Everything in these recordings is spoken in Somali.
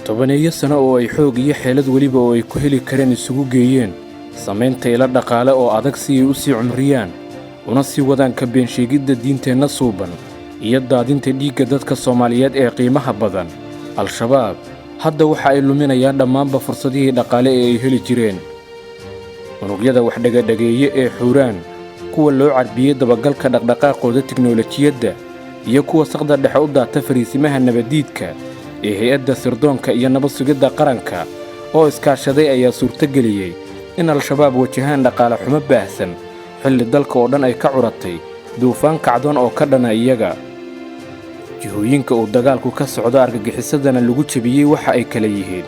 Tobaneeyo sano oo ay xoog iyo xeelad weliba oo ay ku heli kareen isugu geeyeen samaynta ilo dhaqaale oo adag si ay u sii cumriyaan una sii wadaan ka beensheegidda diinteenna suuban iyo daadinta dhiigga dadka Soomaaliyeed ee qiimaha badan, Al-Shabaab hadda waxa ay luminayaan dhammaanba fursadihii dhaqaale ee ay heli jireen. Unugyada wax dhegadhegeeye ee Xuuraan, kuwa loo carbiyey dabagalka dhaqdhaqaaqooda tiknolojiyadda iyo kuwa saqda dhexe u daata fariisimaha nabaddiidka ee hay-adda sirdoonka iyo nabad sugidda qaranka oo iskaashaday ayaa suurtogeliyey in Al-Shabaab wajahaan dhaqaale xumo baahsan, xilli dalka oo dhan ay ka curatay duufaan kacdoon oo ka dhana iyaga. Jihooyinka uu dagaalku ka socdo argagixisadana lagu jebiyey waxa ay kala yihiin: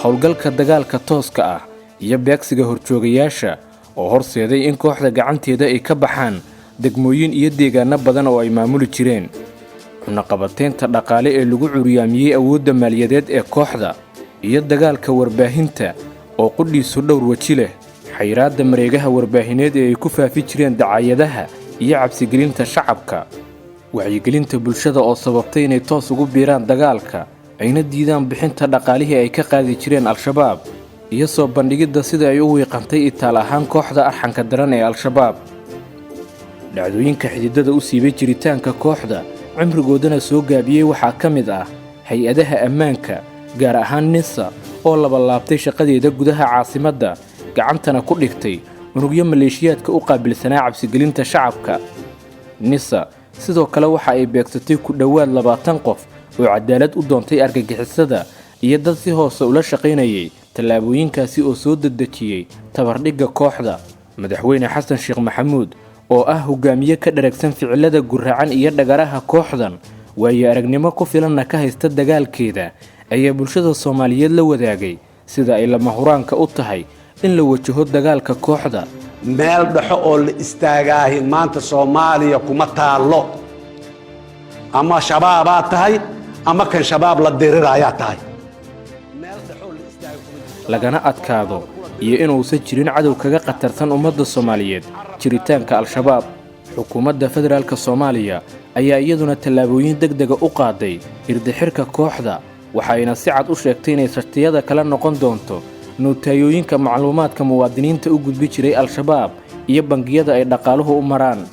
howlgalka dagaalka tooska ah iyo beegsiga horjoogayaasha oo horseeday in kooxda gacanteeda ay ka baxaan degmooyin iyo deegaanno badan oo ay maamuli jireen, cunaqabateynta dhaqaale ee lagu curyaamiyey awoodda maaliyadeed ee kooxda, iyo dagaalka warbaahinta oo qudhiisu dhowr weji leh: xayiraadda mareegaha warbaahineed ee ay ku faafi jireen dacaayadaha iyo cabsigelinta shacabka, wacyigelinta bulshada oo sababtay inay toos ugu biiraan dagaalka ayna diidaan bixinta dhaqaalihii ay ka qaadi jireen Al-Shabaab, iyo soo bandhigidda sida ay u wiiqantay itaal ahaan kooxda arxanka daran ee Al-Shabaab. Dhacdooyinka xididada u siibay jiritaanka kooxda, cimrigoodana soo gaabiyey, waxaa ka mid ah hay-adaha ammaanka, gaar ahaan NISA oo labalaabtay shaqadeeda gudaha caasimadda, gacantana ku dhigtay unugyo maleeshiyaadka u qaabilsanaa cabsigelinta shacabka. NISA sidoo kale waxa ay beegsatay ku dhowaad 20 qof oo cadaalad u doontay argagixisada iyo dad si hoose ula shaqaynayay, tallaabooyinkaasi oo soo dedejiyey tabardhigga kooxda. Madaxweyne Xasan Sheekh Maxamuud oo ah hogaamiye ka dharagsan ficilada guracan iyo dhagaraha kooxdan, waayo aragnimo ku filanna ka haysta dagaalkeeda, ayaa bulshada Soomaaliyeed la wadaagay sida ay lama huraanka u tahay in la wajaho dagaalka kooxda. Meel dhexo oo la istaagaahi maanta Soomaaliya kuma taallo. Ama Shabaabaa tahay ama kan Shabaab la diriraayaa tahay. Lagana adkaado iyo inuusan jirin cadow kaga khatarsan ummadda Soomaaliyeed jiritaanka Al-Shabaab. Xukuumadda federaalka Soomaaliya ayaa iyaduna tallaabooyin deg dega u qaaday irdixirka kooxda, waxayna si cad u sheegtay inay shartiyada kala noqon doonto nuutaayooyinka macluumaadka muwaadiniinta u gudbi jiray Al-Shabaab iyo bangiyada ay dhaqaaluhu u maraan.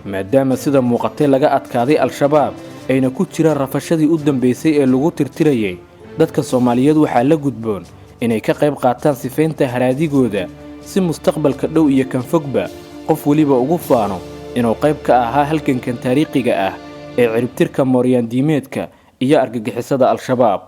Maadaama sida muuqatay laga adkaaday Al-Shabaab, ayna ku jiraan rafashadii u dambaysay ee lagu tirtirayay, dadka Soomaaliyeed waxaa la gudboon inay ka qayb qaataan sifaynta haraadigooda, si mustaqbalka dhow iyo kan fogba qof weliba ugu faano inuu qayb ka ahaa halgankan taariikhiga ah ee ciribtirka mooryaandiimeedka iyo argagixisada Al-Shabaab.